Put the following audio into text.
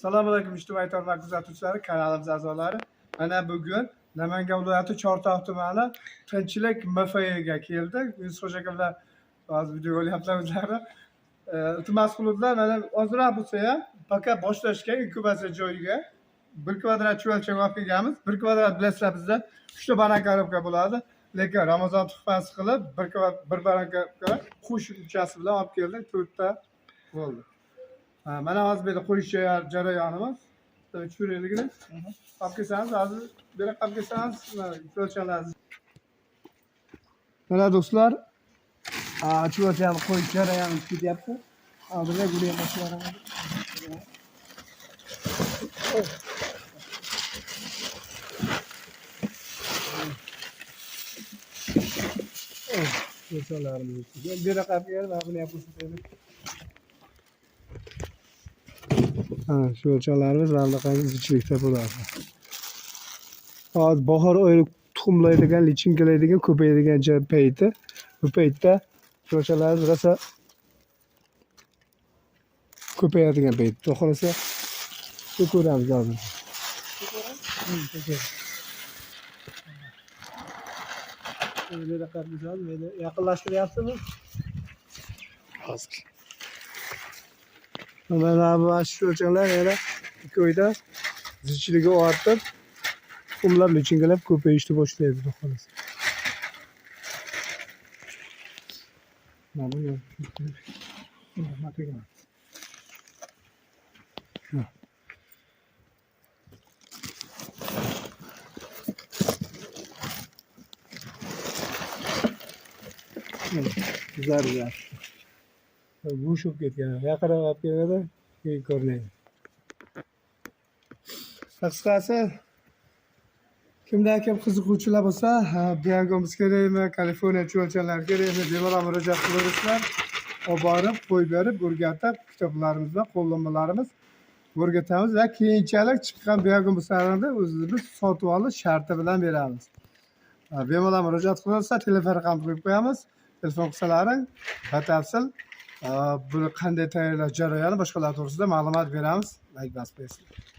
Assalomu alaykum ijtimoiy tarmoq kuzatuvchilari, kanalimiz a'zolari. Mana bugun Namangan viloyati Chortoq tumani Tinchlik MFYga keldik. Yusuf aka bilan hozir video olyaptilar o'zlari. Iltimos qiluvdilar, mana ozroq bo'lsa ham пока boshlashga inkubatsiya joyiga 1 kvadrat chuvalchang olib kelganmiz. 1 kvadrat bilasizlar bizda 3 ta banan korobka bo'ladi. Lekin Ramazon tuhfasi qilib bir banan korobka qo'shimchasi bilan olib keldik, 4 ta bo'ldi. Ha, mana hozir bu yerda qo'yish jarayonimiz. Tushirayliklar. Olib kelsangiz, hozir bu yoqqa olib kelsangiz, mana chuvalchalarni. Mana do'stlar, chuvalchani qo'yish jarayoni ketyapti. Hozir buni ham boshlayman. Chuvalchalarimiz. Bu yoqqa olib kelib, mana buni ham ko'rsataylik. Ha, chuvalchalarimiz mana bunaqangi zichlikda bo'ladi. Hozir bahor oyi tuxumlaydigan, lichinkalaydigan, ko'payadigan payti. Bu paytda chuvalchalarimiz rosa ko'payadigan payt. Xudo xohlasa ko'ramiz hozir. Meni yaqinlashtiryapsizmi? Hozir. Mana bu chuvalchalar yana 2 oyda zichligi ortib, tuxumlab, lichinkalab ko'payishni boshlaydi, xudo xohlasa. Mana buni Güzel güzel. Go'sht bo'lib ketgan. Yaqinroq olib kelganda keyin ko'rinadi. Qisqasi, kimda kim qiziquvchilar bo'lsa, Biangomiz kerakmi, Kaliforniya chuvalchalari kerakmi, bemalol murojaat qilaverasizlar. Olib borib, qo'yib berib, o'rgatib, kitoblarimiz va qo'llanmalarimiz o'rgatamiz va keyinchalik chiqqan Biangomislarni o'zimiz sotib olish sharti bilan beramiz. Bemalol murojaat qilaversa, telefon raqamini qo'yib qo'yamiz. Telefon qilsalaring batafsil buni qanday tayyorlash jarayoni boshqalar to'g'risida ma'lumot beramiz. Layk bosib qo'yasizlar.